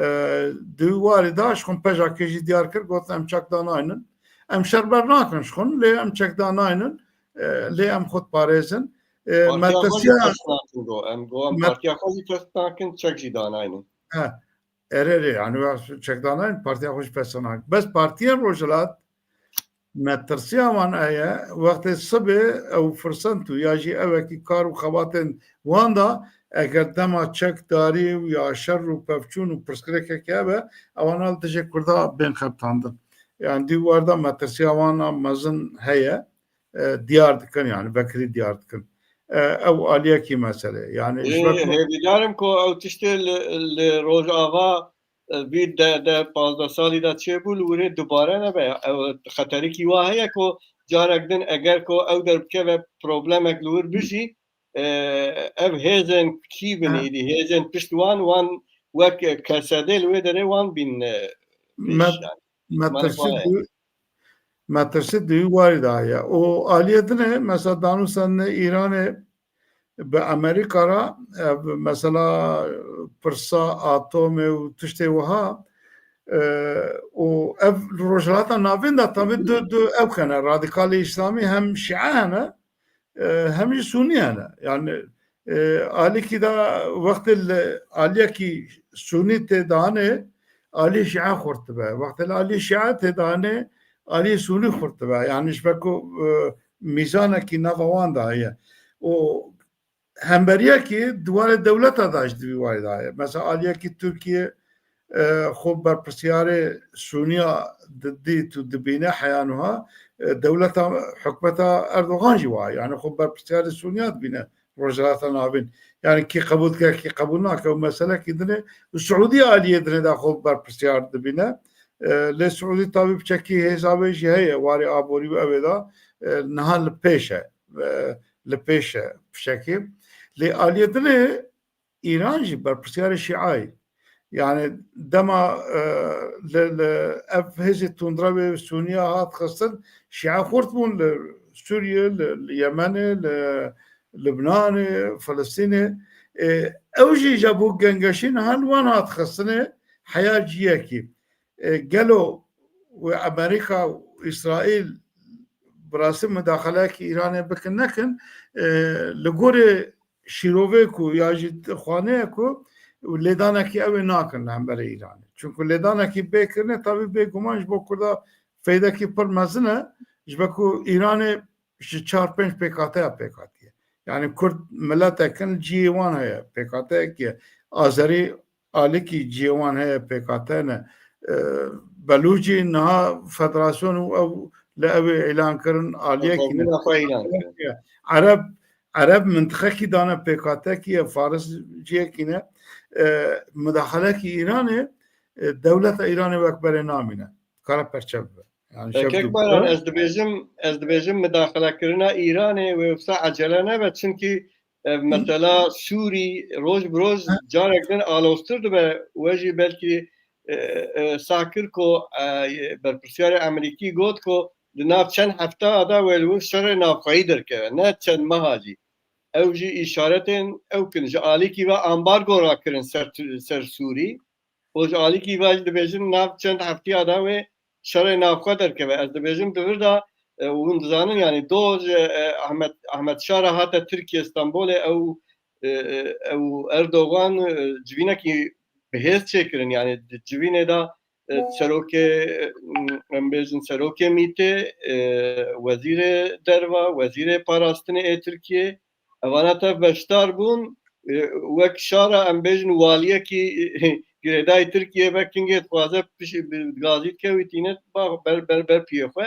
E, di wî warî de ji xwe pejakê jî diyar kir, got, em çek danaynin. Em şer ber nakin ji xwe, lê em çek danaynin, e, lê em xwe diparêzin. E, Partiya xwe jî metirsiya ters nakin, got. Em, got, em met- partiya xwe jî ters nakin, çek jî danaynin. He. Erê, erê, yani çek danaynin, partiya xwe jî ters nakin. Bes partiyên Rojhilat, metirsiya wan heye, wextê sibê ew firsend û ya jî ewekî kar û xebatên wan da, eger dema çekdarî û ya şer û pevçûn û pirsgirêkekê hebe, ewana li dijê Kurda bên xebitandin. Yani dî warda metirsiya wan a mezin heye, e, diyar dikin, yani vekirî diyar dikin. E, ew aliyekî mesele. Yani ji Ê, ber ku hêvîdar im ku ew tiştê li, li Rojava, e, vî de, de pazdeh salî de çêbû, li wirê dubare nebe. Ew xeterikî wa heye ku carek din eger ku ew derbikeve problemek li wir bijî, e, ev hêzên kî bin Ha. êdî, hêzên pişt wan, wan wek K S D li wê derê wan bîn, e, pêş Me-, yani. Metirsi Mane du-, metirsi di wî warî de heye. Û aliyê din e, mesela danûstandinê Îranê bi Amerîka re, ev mesela pirsa atomê û tiştê wiha, e, û ev li Rojhilata Navîn de tabi du, du ew hene, radikalê Îslamî hem Şîe hene, e, hem jî Sûnî hene. Yani, e, alîkî de wextê li aliyekî Sûnî tê danê, alî Şîe xurt dibe. Wextê li alî Şîe tê danê, alî Sûnî xurt dibe. Yani ji ber ku, e, mîzanekî nava wan de heye. Û hemberiyekî di warê dewleta de jî di vî warî de heye. Mesela aliyekî Tirkiye, e, xwe berpirsiyarê Sûniya di-, dît û dibîne heya nuha, e, dewleta, hikûmeta Erdogan jî wa. Yani xwe berpirsiyarê Sûniya dibîne Rojhilata Navîn. Yani kî qebûl dike, kî qebûl nake, ew meselekî din e. Siûdî aliyê din e de xwe berpirsiyar dibîne. E, lê Siûdî tabî piçekî hêza wê jî heye, warê aborî û ew ê de, e, niha li pêş e. E, li pêş e piçekî. Lê aliyê din e Îran jî berpirsiyarê Şîayê. Yani dema, e, li, li ev hêzê tundrewê Sûniya hat xistin, Şîa xurt bûn li Sûriye, li, li Yemenê, li Libnanê, Filistînê. E, ew jî ji bo gengeşî niha li wan hat xistinê heya ciyekî. E, gelo wê Amerîka û Îsraîl bi rastî mudaxaleyekî Îranê bikin nekin, e, li gorê şîrovê ku ya jî xwaneye ku lêdanekî ew ê nakin li hemberê Îranê. Çunku lêdanekî bê kirine, tabî bêguman ji bo Kurda feydekî pir mezin e, ji ber ku Îranê ji çar pênc pêkateya pêk hatiye. Yani Kurd miletek in, cihê wan heye, pêkateyekî ye. Azerî alîkî cihê wan heye, pêkate ne. E, Belûcî niha federasyon û ew li ew ê îlan kirin, aliyekî ne. Federasyon xwe îlan kirin. Ereb, Ereb mintixekî dane pêkatekî ye, Faris cihekî ne. E, mudaxalekî Îranê, e, dewleta Îranê wek berê namîne. Kare perçe bibe. Yani E, şev Kek dû Baran, ez dibêjim, ez dibêjim mudaxalekirina Îranê wê wisa ecele nebe, çimkî ev mesela Sûrî roj bi roj carek din aloztir dibe. We jî belkî, e, e, sah kir ku, e, berpirsiyarê Amerîkî got ku di nav çend hefta de wê li wir şerê navxweyî derkeve, ne çend meha jî. Ew jî îşaretên ew kin, ji alîkî ve ambargo rakirin ser, ser Sûrî. Û ji alîkî ve jî dibêjin nav çend heftiya de wê şerê navxwe derkeve. Ez dibêjim di vir de, e, û hûn dizanin, yanî do ji, e, Ahmet, Ahmet Şara hate Tirkiye, Stenbolê, ew, e, e, ew Erdogan, e, civînekî bi hêz çêkirin, yanî di civînê de, e, serokê, e, em bêjin serokê mîtê, e, wezîrê derva, wezîrê parastinê ê Tirkiye, evana tev beşdar bûn, e, wek şara em bêjin waliyekî girêdayî Tirkiye ve kingê dixwaze pişt-, bi gazî dike wî tîne ba-, ber, ber, ber piyê xwe.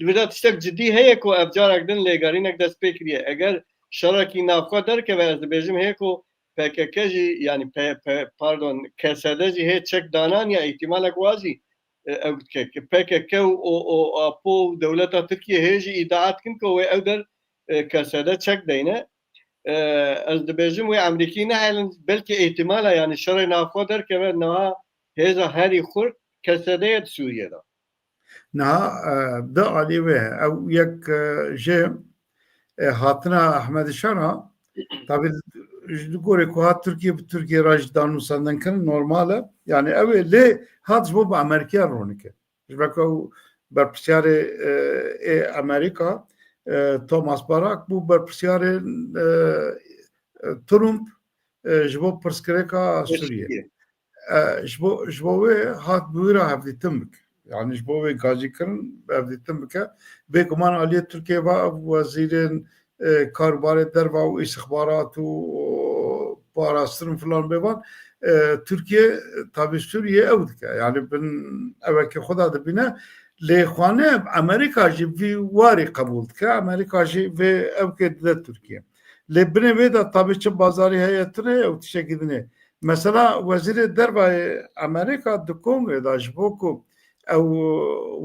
Li vir de tiştek cidî heye ku ev carek din lêgerînek dest pê kiriye. Eger şerekî navxwe derkeve, ez dibêjim hê ku P K K jî, yanî P-, P-, pardon, K S D jî hê çek danan ya îhtimalek wa jî, e, ew dike. P K K û, û, û Apo û dewleta Tirkiye hê jî îdia dikin ku wê ew der, e, K S D çek deyne. E, ez dibêjim wê Emerîkî nehelin, belkî îhtimala, yanî şerê navxwe derkeve niha hêza herî xurt K S D ye di Sûriye de. Niha, e, di alî wê ew yek, e, ji, e, hatina Ehmed Şara, tabî ji gorê ku hat Tirkiye, bi Tirkiye re jî danûsandin kirin, normal e. Yanî ew ê lê hat ji bo bi Amerîkaya ronike. Ji ber ku ew berpirsiyarê, e, ê Amerîka, e, Thomas Barak bû berpirsiyarê, e, e, Trump, e, ji bo pirsgirêka Sûriyê. E, ji bo, ji bo wê hat bi wî re hevdîtin bike. Yanî ji bo wê gazî kirin hevdîtin bike. Bêguman aliyê Tirkiye ve ev wezîrên, e, karûbarê derva û îstixbarat û parastin û filan bêvan, e, Tirkiye, e, tabî Sûriye ew dike. Yanî bin evekê xwe de dibîne. Lê xwane Amerîka jî vî warî qebûl dike. Amerîka jî vê evkê dide Tirkiye. Lê binê wê de tabî çi bazarî heye tune ew tiştekî din e. Mesela Wezîrê Derva yê Amerîka di kongrê de ji bo ku ew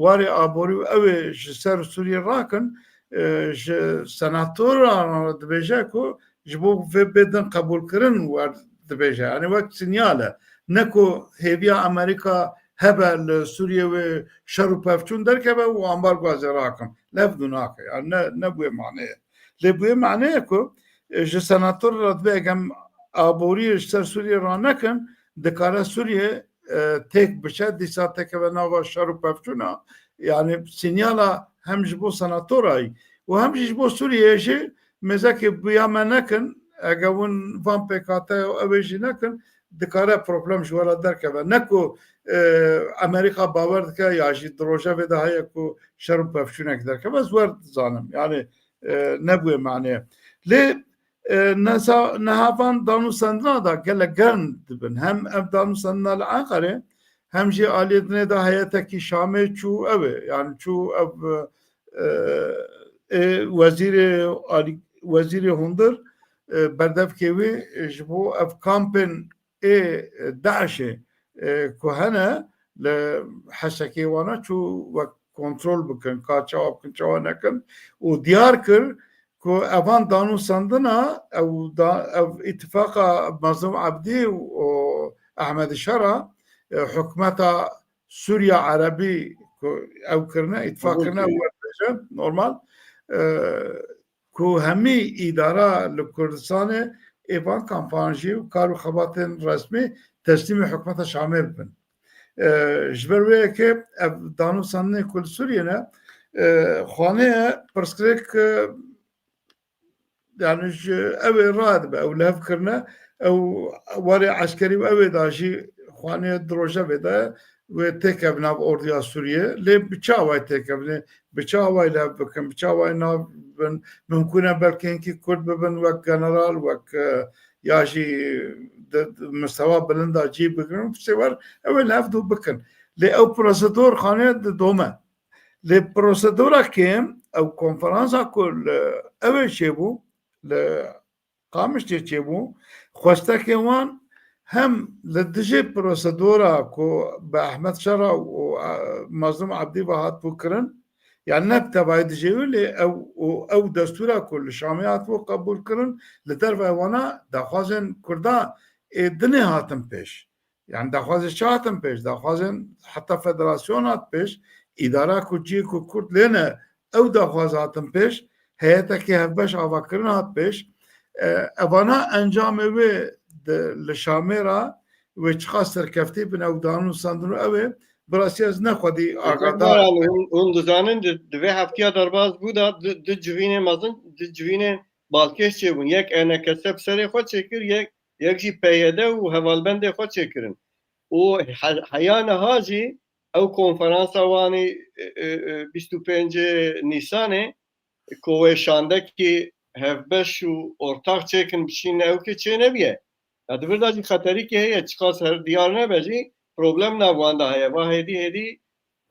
warê aborî û ew ê ji ser Sûriyê rakin, e, ji senatoran re dibêje ku ji bo vê bê din qebûlkirin wer dibêje. Yanî wek sinyal e. Ne ku hêviya Amerîka hebe li Sûriyê wê şer û pevçûn derkeve û ambargoa zê rakin. Lev dû nake. Yanî ne, ne bi wê maneyê. Lê bi wê maneyê ku, e, ji senator re dibe, eger em aboriyê ji ser Sûriyê ranekin, dikare Sûriye, e, têk biçe, dîsa têkeve nava şer û pevçûna. Yanî sinyala hem ji bo senatorayî û hem jî ji bo Sûriyeyê jî mêzekê bi ya me nekin, eger hûn van pêkhateya ew ê jî nekin, dikare problem ji we re derkeve. Ne ku, e, Amerîka bawer dike ya jî di rojevê de heye ku şer û pevçûnek derkeve, ez wer dizanim. Yanî, e, ne bi wê maneyê. Lê, e, nesa-, niha van danûsandina de gelek germ dibin. Hem ev danûsandina li Enqerê, hem jî aliyê dinê de heyetekî Şamê çû ew ê. Yanî çû ev, e, ê wezîrê alî-, wezîrê hundir, e, berdevkê wî, e, ji bo ev kampên ê DAIŞê, e, ku hene li Hesekê wana çû wek kontrol bikin, ka çawa bikin, çawa nekin û diyar kir ku evan danûsandina ew da, ev îtifaqa Mazlûm Ebdî û Ehmed Şera, e, hikûmeta Sûriya Erebî ku ew kirine, îtifaq kirine, ew werdibêje, normal. E, ku hemî îdara li Kurdistanê ê van kampan jî û kar û xebatên resmî teslîmê hikûmeta Şamê bibin. E, ji ber wê yekê ev danûsandinê ku li Sûriyê ne, e, xaneye pirsgirêk, e, yanî ji ew ê radibe, ew lev kirine, ew warê eskerî û ew ê da jî xaneye di rojevê de wê têkevin nav ordiya Sûriyê. Lê bi çi awayî têkevine, bi çi awayî lev bikin, bi çi awayî nav bin, mimkûn e belkî hinkî Kurd bibin wek general, wek, e, ya jî di, di mistewa bilind de cî bigirin û tiştê wer ew ê lev dû bikin. Lê ew prosedor xanê didome. Lê prosedora kêm ew konferansa ku li ew ê çêbû, li Qamişlê çêbû, xwestekê wan hem li dijî prosedora ku bi Ehmed Şera û, e, Mazlûm Ebdî ve hatibû kirin, yani ne bi tevayî dijî wî, lê ew û ew destûra ku li Şamê hatibû qebûl kirin, li derve wana daxwazên Kurda ê dinê hatin pêş. Yani daxwazê çi hatin pêş? Daxwazên heta federasyon hat pêş, îdara ku cihê ku Kurd lê ne, ew daxwaz hatin pêş, heyetekê hevbeş avakirin hat pêş. E, evana encamê wê di, li Şamê re wê çiqas serkeftî bin ew danûsandin û ew ê Bi rastî ez ne xwedî agadar. Hûn, hûn dizanin di, di vê heftiya derbas bû de du, du civînê mezin, du civînê balkêş çêbûn. Yek E N K S bi serê xwe çêkir, yek, yek jî P Y D û hevalbendê xwe çêkirin. Û he, heya niha jî ew konferansa Wanê, e, e, e, bîst û pêncê Nîsanê ku wê şandekî hevbeş û ortax çêkin bişîne ew kê çê nebiye. Ya di vir de jî xeterîkê heye, çiqas her diyar nebe jî problem nav wan de heye. Va hêdî hêdî,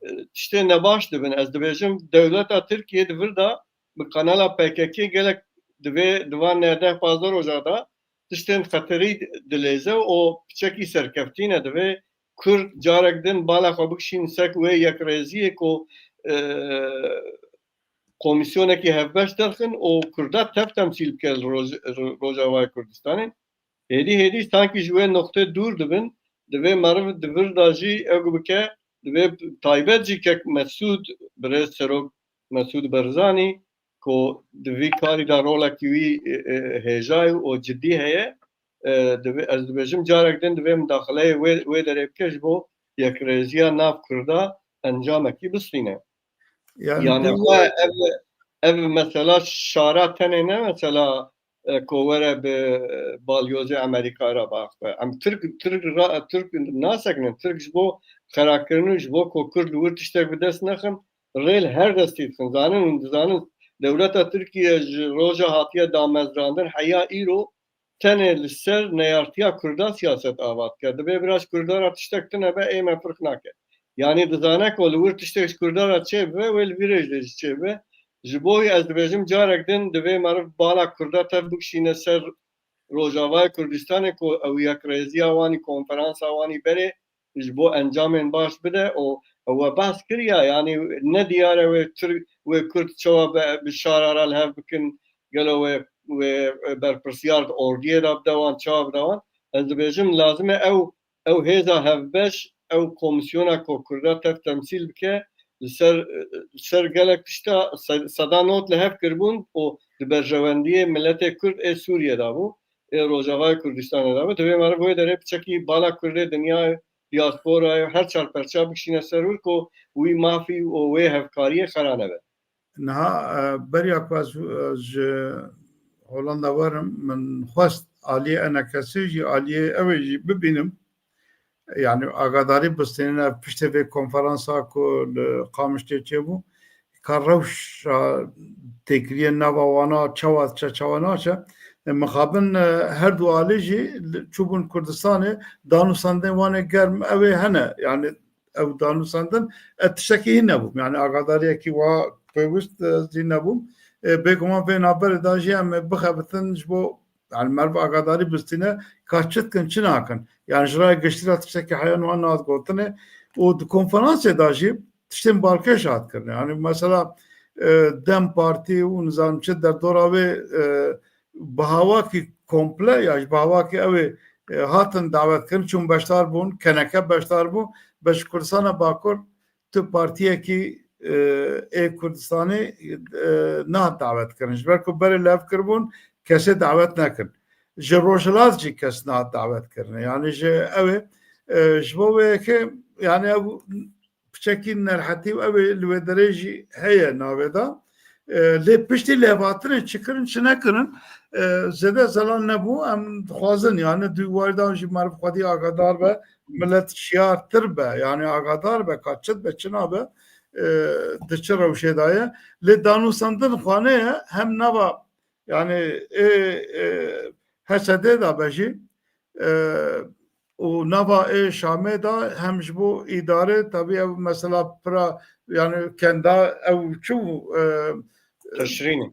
e, tiştên nebaş dibin. Ez dibêjim dewleta Tirkiye di vir de bi kanala P K K gelek divê di van neh deh pazdeh roja de tiştên xeterî dilêze û piçekî serkeftî ne. Divê Kurd carek din bala xwe bikişîn ser wê yekrêziyê ku, e, komîsyonekî hevbeş derxin û Kurda tev temsîl bike li Roj-, Rojavayê Kurdistanê. Hêdî hêdî sankî ji wê noqtê dûr dibin, divê meriv di vir de jî ew bike, divê taybet jî kek Mesûd, birêz serok Mesûd Barzanî, ku di vî karî de rolekî wî, e, e, hêja ye û cidî heye, e, divê, ez dibêjim carek din divê mudaxileyê wê, wê derê bike ji bo yekrêziya nav Kurda encamekî bistîne. Yani, yani bu ev, ev mesela şara tenê ne mesela, e, ku were bi, e, balyozê Amerîka re biaxive. Em Tirk, Tirk ra, Tirk nasekinin. Tirk ji bo xerakirin û ji bo ku Kurd li wir tiştek bi dest nexin, rê li her destî dixin. Zanin, hûn dizanin dewleta Tirkiye ji roja hatiye damezrandin heya îro tenê li ser neyartiya Kurda siyaset ava dike. Dibê bira ji Kurda re tiştek tune be, ê me firq nake. Yanî dizane ku li wir tiştek ji Kurda re çêbibe, wê li vî rê jî çêbibe. Ji bo wî ez dibêjim carek din divê meriv bala Kurda tev bikişîne ser Rojavayê Kurdistanê ku ew yekrêziya wanî, konferansa wanî berê ji bo encamên baş bide û we behs kiriya, yanî ne diyar e wê Tirk, wê Kurd çawa be, bi şara re li hev bikin, gelo wê, wê berpirsiyar di ordiyê de bide wan, çawa bide wan. Ez dibêjim lazim e ew, ew hêza hevbeş, ew komîsyona ku Kurda tev temsîl bike, li ser, li ser gelek tişta se-, seda not li hev kiribûn û di berjewendiyê miletê Kurd ê Sûriyê de bû, ê Rojavayê Kurdistanê de bû. Divê meriv wê derê piçekî bala Kurdê dinyayê, diasporayê, her çar perça bikişîne ser wir ku wî mafî û wê hevkariyê xera nebe. Niha, e, beriya ku ez, e, ji Holanda werim, min xwest aliyê E N K S'ê jî, aliyê ew ê jî bibînim. Yani agadarî bistînin ev piştê vê konferansa ku li Qamişlê çêbû, ka rewşa têkiliyên nava wana çawa diçe, çawa naçe. E, mixabin, e, her du alî jî li, çûbûn Kurdistanê, danûsandên wan ê germ ew ê hene. Yani ew danûsandin, e, tiştekî hîn nebûm. Yani agadariyekî wa pêwist, e, jî nebûm. E, bêguman vê navberê de jî em ê bixebitin ji bo, yani meriv agadarî bistîne, ka çi dikin, çi nakin. Yani ji raya giştî re tiştekî heya niha nehatiye gotinê û di konferansê de jî tiştên balkêş hat kirin. Yani mesela, e, DEM Partî û nizam çi derdora wê, e, bi hawakî komple ya ji bi hawakî ew ê, e, hatin dawet kirin, çûn beşdar bûn, K N K beşdar bû, be ji Kurdistana Bakur tu partiyekî, e, ê Kurdistanê, e, nehat dawet kirin. Ji ber ku berê lev kiribûn, kesê dawet nekin. Ji Rojhilat jî kes nehat dawet kirine. Yani ji ew ê, e, ji bo wê yekê, yani ew piçekî nerhetî û ew ê li wê derê jî heye navê de. E, lê piştî lêvhatinê çi kirin, çi nekirin, e, zêde zelal nebû. Em dixwazin, yani di warî de jî meriv xwedî agadar be, milet şiyartir be, yani agadar be, ka çi dibe, çi nabe, e, di çi rewşê de ye. Lê danûsandin xwane ye, hem nava, yani ê, e, H S D de be jî, e, û nava ê Şamê de hem ji bo îdare, tabî ev mesela pira, yani kenda ew çi bû, e, Teşrînê.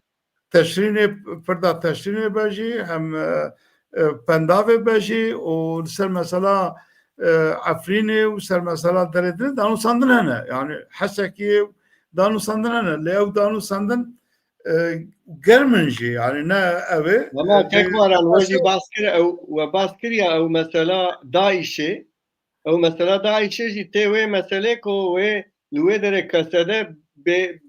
Teşrînê, pirda Teşrînê be jî, hem, e, e, Pendavê be jî û li ser mesela, e, Efrînê û ser mesela derê din danûsandin hene. Yani Hesekê danûsandin hene. Lê ew danûsandin, e, germ in jî, yani ne ev ê. Ama e, kek Baran, we jî behs kir, ew, we behs kir ya ew mesela DAIŞê, ew mesela DAIŞê jî tê wê meselê ku wê li wê derê K S D bê,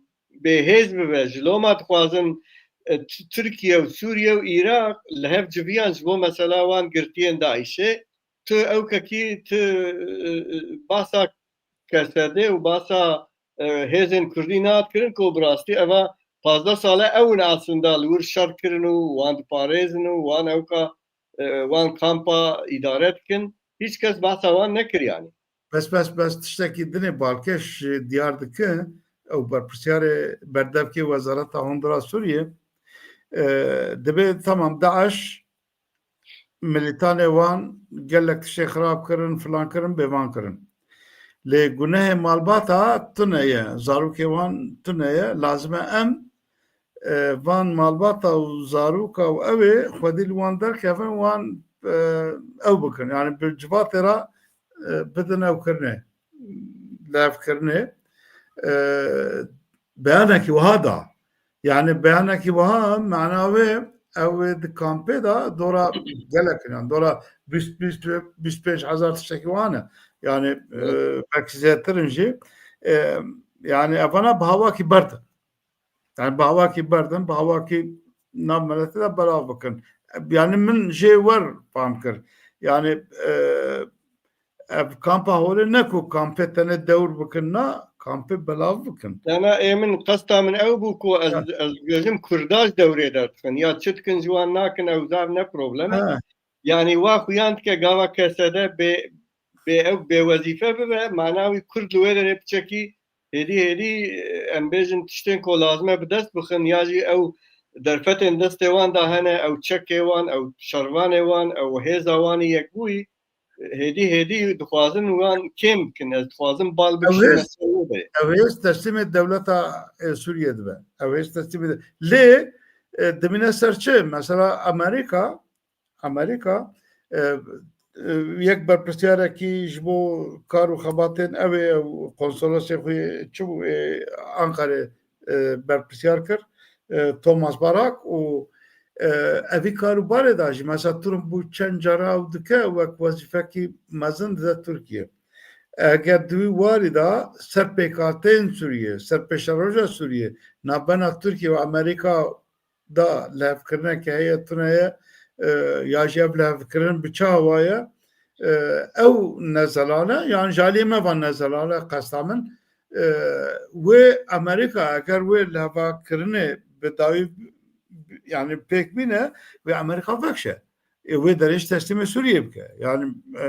bêhêz bibe. Ji loma dixwazin, e, T-, Tirkiye û Sûriye û Iraq li hev civiyan ji bo mesela wan girtiyên DAIŞê. Tu ew kekî, tu, e, e, bahsa K S D û basa, e, hêzên Kurdî nehat kirin ku bi rastî eva pazdeh sal e ew in aslında li wir şer kirin û wan diparêzin û wan ewka, e, wan kampa îdare dikin. Hîç kes behsa wan nekir yanî. Bes, bes, bes, tiştekî dinê balkêş, e, diyar dike, ew berpirsiyarê berdevkê Wezareta Hundir a Sûriyê, e, dibê, tamam, DAIŞ, milîtanê wan gelek tiştê xirab kirin, filan kirin, bêvan kirin. Lê gunehê malbata tune ye, zarokê wan tune ye, lazim e em, e, van malbata û zaroka û ew ê xwedî li wan derkevin, wan, e, ew bikin. Yani bi civatê re, e, bidin ew kirinê, levkirinê. E, beyanekî wiha da. Yani beyanekî wiha mana wê ew ê di kampê de dora gelek in. Yani dora bîst, bîst, bîst pênc hezar tiştekî wan e. Yani, e, Evet. belkî zêdetir in jî. E, yani evana bi hawakî berdin. Yani bi hawakî berdin, bi hawakî nav miletê de belav bikin. Yani min jê wer fam kir. Yani, e, ev kampa holê ne ku kampê tenê dewr bikin, na, kampê belav bikin. Dema ê min, qesta min ew bû ku ez, Ha. ez dibêjim Kurda ji dewrê derdixin. Ya çi dikin ji wan nakin, ew zaf ne problem e. Ha. Yani wa xuyan dike gava K S D bê, bê ew bê wezîfe bibe, mana wî Kurd li wê derê piçekî hêdî hêdî, em bêjin tiştên ku lazim e bi dest bixin, ya jî ew derfetên destê wan de hene, ew çekê wan, ew şervanê wan, ew hêza wan ê yekbûyî, hêdî hêdî dixwazin wan kêm bikin. Ez dixwazim bal Ew bikişînim hêz, ser wê de. ew hêz teslîmê dewleta, e, Sûriyê dibe. Ew hêz teslîmê de. Lê, e, dimîne ser çi? Mesela Amerîka, Amerîka, e, e, yek berpirsiyarekî ji bo kar û xebatên ew ê, ew konsolosê xwe çi bû, ê, Ankarê, e, berpirsiyar kir, e, Thomas Barak û, e, evî kar û barê da jî, mesela Trump bû çend cara ew dike wek wezîfekî mezin dide Tirkiye. Eger di wî warî de ser pêkhateyên Sûriyê, ser pêşeroja Sûriyê, navbena Tirkiye û Amerîka da lihevkirinekê heye, tune ye, e, ya jî ev lihevkirin bi çi awa ye, e, ew ne zelal e, yan ji aliyê me ve ne zelal e, qesta min, e, wê Amerîka eger wê lihevakirinê bi dawî, yani pêk bîne, wê Amerîka vekşe. E, wê derê jî teslîmê Sûriyê bike. Yani, e,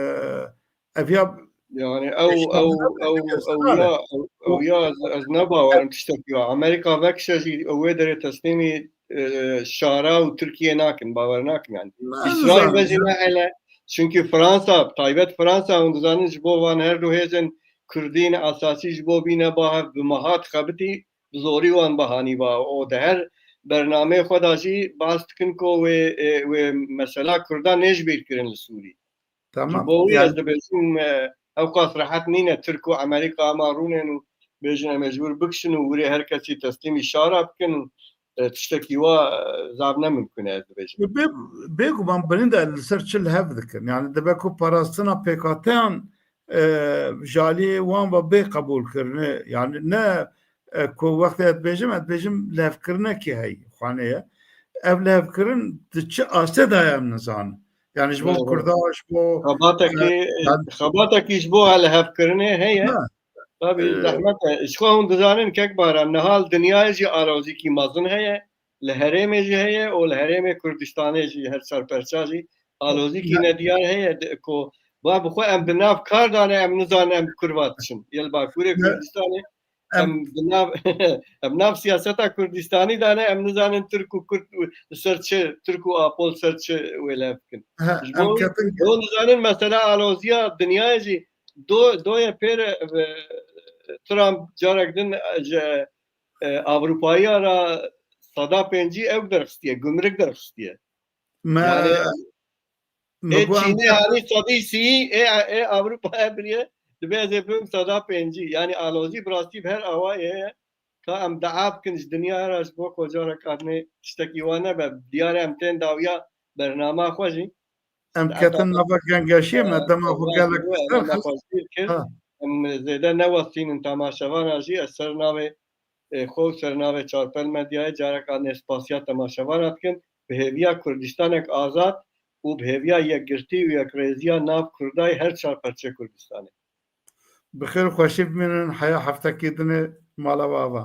ev ya Yani ew, ew, ew, ew ya, ew, ew ya ez, ez ne bawerim tiştekî ya. Amerîka vekişe jî ew wê derê teslîmî, e, şara û Tirkiye nakin, bawer nakim yani. Ne, İsrail ve jî ne hele. Çünkü Fransa, taybet Fransa, hûn dizanin ji bo van her du hêzên Kurdîn esasî ji bo bîne ba hev bi meha dixebitî, bi zorî wan bahanî ba. O di her bernameyê xwe de jî behs dikin ku wê, e, wê mesela Kurda nêjibîr kirin li Sûrî. Tamam. Ji bo wî ez dibêjim, e, ewqas rehet nîne Tirk û Amerîka ema rûnên û bêjin em ê ji wir bikişin û wirê her kesî teslîmî şara bikin û, e, tiştekî wa, e, zaf ne mimkun e ez dibêjim. Bê, bêguman binî de li ser çi li hev dikin. Yani dibe ku parastina pêkhateyan, e, ji aliyê wan ve bê qebûlkirinê. Yani ne, e, ku wextê ez dibêjim, ez dibêjim lihevkirinekê heye, xwanê ye. Ev lihevkirin di çi astê de ye em nizanin. Yani ji bo Kurda, ji bo, xebatekî, e, xebatekî ji bo lihevkirinê heye. Tabî, e, zehmet e. Ji xwe hûn dizanin kek Baran, niha li dinyayê jî alozîkî mezin heye, li herêmê jî heye û li herêmê Kurdistanê jî her çar perça jî alozîkî nediyar heye de, ku ba bi xwe em bi nav kar dane, em nizanin em bi kurva diçin. Yê li Bakurê Kurdistanê Em, em di nav, em nav siyaseta Kurdistanî de ne, em nizanin Tirk û Kurd û li ser çi, Tirk û Apol ser çi wêle bikin. He, Ji bo em wî, ketin ew nizanin mesela aloziya dinyayê jî do, doye pêre, e, Trump carek din, e, ji, e, Ewropayiya re seda pêncî ew derxistiye, gumruk derxistiye. Me, Yani, me ê got em Çînê ketin hanî sedî sî, ê, ê Ewropaya biriye, dibê ez ê bibim seda pêncî. Yani alozî bi rastî bi her awayê heye. Ka em dua bikin ji dinyaya re ji bo ku careka dinê tiştekî wa nebe. Diyar e em tên dawiya bernama xwe jî. Em ketin nava gengeşiyê me, dema xwe gelek bi ser xist. Ha. Em zêde newestînin temaşevana jî, ez ser navê, e, xwe û ser navê Çarpel Medyayê careka nêspasiya temaşevana dikim, bi hêviya Kurdistanek azad û bi hêviya yekgirtî û yekrêziya nav Kurdayê her çar perçê Kurdistanê. Bi xêr û xweşî bimînin, heya heftekî dinê mala we ava.